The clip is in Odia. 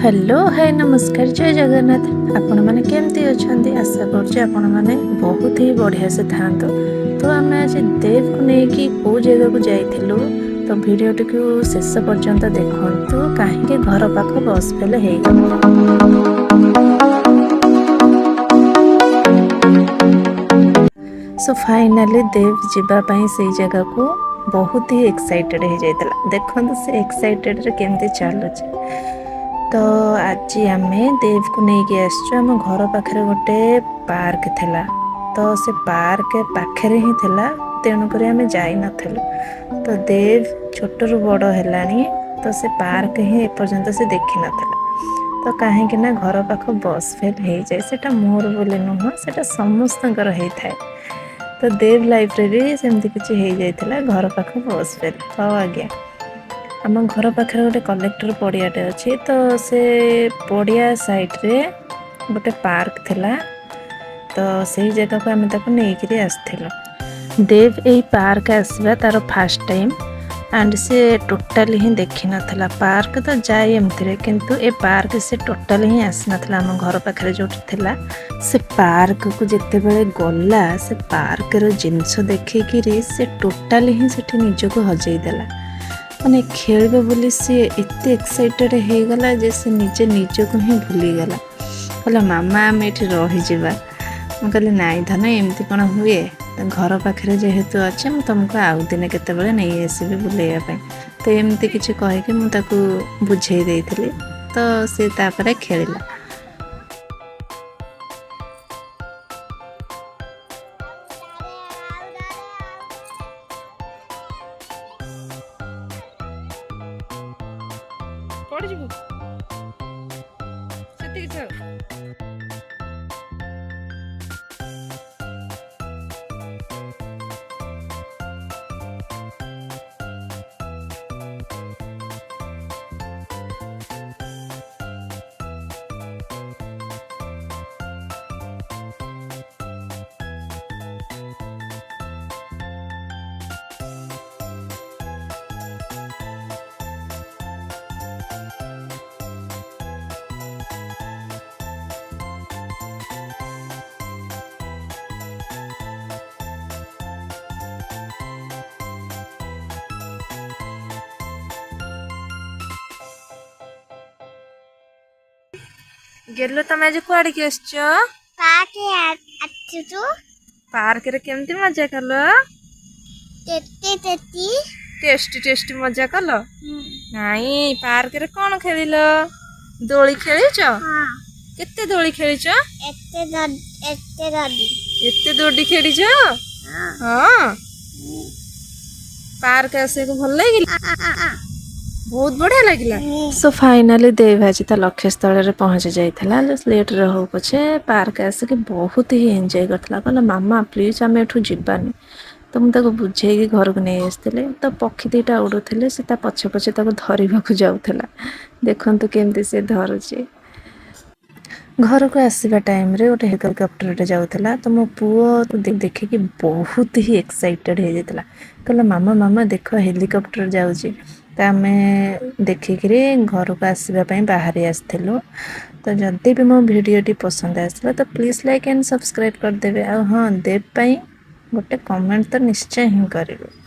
ହ୍ୟାଲୋ, ହାଏ, ନମସ୍କାର, ଜୟ ଜଗନ୍ନାଥ। ଆପଣମାନେ କେମିତି ଅଛନ୍ତି? ଆଶା କରୁଛି ଆପଣମାନେ ବହୁତ ହି ବଢ଼ିଆ ସେ ଥାଆନ୍ତୁ। ତ ଆମେ ଆଜି ଦେବକୁ ନେଇକି କେଉଁ ଜାଗାକୁ ଯାଇଥିଲୁ, ତ ଭିଡ଼ିଓଟିକୁ ଶେଷ ପର୍ଯ୍ୟନ୍ତ ଦେଖନ୍ତୁ। କାହିଁକି ଘର ପାଖ ବସ୍ ଫେଲ୍ ହେଇଗଲା। ସୋ ଫାଇନାଲି ଦେବ ଯିବା ପାଇଁ ସେଇ ଜାଗାକୁ ବହୁତ ହି ଏକ୍ସାଇଟେଡ଼ ହେଇଯାଇଥିଲା। ଦେଖନ୍ତୁ, ସେ ଏକ୍ସାଇଟେଡ଼ରେ କେମିତି ଚାଲୁଛି। ତ ଆଜି ଆମେ ଦେବକୁ ନେଇକି ଆସିଛୁ। ଆମ ଘର ପାଖରେ ଗୋଟେ ପାର୍କ ଥିଲା, ତ ସେ ପାର୍କ ପାଖରେ ହିଁ ଥିଲା, ତେଣୁକରି ଆମେ ଯାଇନଥିଲୁ। ତ ଦେବ ଛୋଟରୁ ବଡ଼ ହେଲାଣି, ତ ସେ ପାର୍କ ହିଁ ଏପର୍ଯ୍ୟନ୍ତ ସେ ଦେଖିନଥିଲା। ତ କାହିଁକି ନା ଘର ପାଖ ବସ୍ ଫେଲ୍ ହେଇଯାଏ, ସେଇଟା ମୋର ବୋଲି ନୁହଁ, ସେଇଟା ସମସ୍ତଙ୍କର ହେଇଥାଏ। ତ ଦେବ ଲାଇଫ୍ରେ ବି ସେମିତି କିଛି ହେଇଯାଇଥିଲା, ଘର ପାଖ ବସ୍ ଫେଲ୍। ହଉ ଆଜ୍ଞା, ଆମ ଘର ପାଖରେ ଗୋଟେ କଲେକ୍ଟର ପଡ଼ିଆଟେ ଅଛି, ତ ସେ ପଡ଼ିଆ ସାଇଡ଼୍ରେ ଗୋଟେ ପାର୍କ ଥିଲା, ତ ସେଇ ଜାଗାକୁ ଆମେ ତାକୁ ନେଇକିରି ଆସିଥିଲୁ। ଦେବ ଏଇ ପାର୍କ ଆସିବା ତାର ଫାଷ୍ଟ ଟାଇମ୍ ଆଣ୍ଡ ସେ ଟୋଟାଲି ହିଁ ଦେଖିନଥିଲା। ପାର୍କ ତ ଯାଏ ଏମିତିରେ, କିନ୍ତୁ ଏ ପାର୍କ ସେ ଟୋଟାଲି ହିଁ ଆସିନଥିଲା। ଆମ ଘର ପାଖରେ ଯେଉଁଠି ଥିଲା, ସେ ପାର୍କକୁ ଯେତେବେଳେ ଗଲା, ସେ ପାର୍କର ଜିନିଷ ଦେଖିକିରି ସେ ଟୋଟାଲି ହିଁ ସେଠି ନିଜକୁ ହଜେଇ ଦେଲା। ମାନେ ଖେଳିବ ବୋଲି ସିଏ ଏତେ ଏକ୍ସାଇଟେଡ଼ ହେଇଗଲା ଯେ ସେ ନିଜେ ନିଜକୁ ହିଁ ଭୁଲିଗଲା। କହିଲା, "ମାମା, ଆମେ ଏଠି ରହିଯିବା।" ମୁଁ କହିଲି, "ନାଇଁ ଧନ, ଏମିତି କ'ଣ ହୁଏ? ଘର ପାଖରେ ଯେହେତୁ ଅଛି, ମୁଁ ତୁମକୁ ଆଉ ଦିନେ କେତେବେଳେ ନେଇ ଆସିବି ବୁଲେଇବା ପାଇଁ।" ତ ଏମିତି କିଛି କହିକି ମୁଁ ତାକୁ ବୁଝେଇ ଦେଇଥିଲି। ତ ସେ ତାପରେ ଖେଳିଲା। ପଡ଼ିଯିବୁ, ସେତିକି ଥାଉ। ଗେଲ, ତମେ ଆଜି କୁଆଡ଼ିକି ଆସିଛ? ପାର୍କ ଆସିଛୁ। ପାର୍କରେ କେମିତି ମଜା କଲ? ଟେଟି ଟେଟି। ଟେଷ୍ଟି ଟେଷ୍ଟି ମଜା କଲ? ନାଇଁ, ପାର୍କରେ କ'ଣ ଖେଳିଲ? ଦୋଳି ଖେଳିଛ? ହଁ। କେତେ ଦୋଳି ଖେଳିଛ? ଏତେ ଏତେ ଦୋଳି। ଏତେ ଦୋଳି ଖେଳିଛ? ହଁ। ପାର୍କ ଆସିବାକୁ ଭଲ ଲାଗିଲା? ବହୁତ ବଢ଼ିଆ ଲାଗିଲା। ସୋ ଫାଇନାଲି ଦେବ ଆଜି ତା ଲକ୍ଷ୍ୟସ୍ଥଳରେ ପହଞ୍ଚି ଯାଇଥିଲା। ଲେଟ୍ରେ ହଉ ପଛେ ପାର୍କ ଆସିକି ବହୁତ ହି ଏନ୍ଜୟ କରିଥିଲା। କହିଲା, "ମାମା, ପ୍ଲିଜ୍, ଆମେ ଏଠୁ ଯିବାନି।" ତ ମୁଁ ତାକୁ ବୁଝେଇକି ଘରକୁ ନେଇ ଆସିଥିଲି। ତ ପକ୍ଷୀ ଦୁଇଟା ଉଡ଼ୁଥିଲେ, ସେ ତା ପଛେ ପଛେ ତାକୁ ଧରିବାକୁ ଯାଉଥିଲା। ଦେଖନ୍ତୁ କେମିତି ସେ ଧରୁଛି। ଘରକୁ ଆସିବା ଟାଇମ୍ରେ ଗୋଟେ ହେଲିକପ୍ଟରଟେ ଯାଉଥିଲା, ତ ମୋ ପୁଅ ଦେଖିକି ବହୁତ ହି ଏକ୍ସାଇଟେଡ଼ ହେଇଯାଇଥିଲା। କହିଲା, "ମାମା, ମାମା, ଦେଖ, ହେଲିକପ୍ଟର ଯାଉଛି।" ତ ଆମେ ଦେଖିକିରି ଘରକୁ ଆସିବା ପାଇଁ ବାହାରି ଆସିଥିଲୁ। ତ ଯଦି ବି ମୋ ଭିଡ଼ିଓଟି ପସନ୍ଦ ଆସିଲା, ତ ପ୍ଲିଜ୍ ଲାଇକ୍ ଆଣ୍ଡ ସବସ୍କ୍ରାଇବ୍ କରିଦେବେ। ଆଉ ହଁ, ଦେବ ପାଇଁ ଗୋଟେ କମେଣ୍ଟ ତ ନିଶ୍ଚୟ ହିଁ କରିବେ।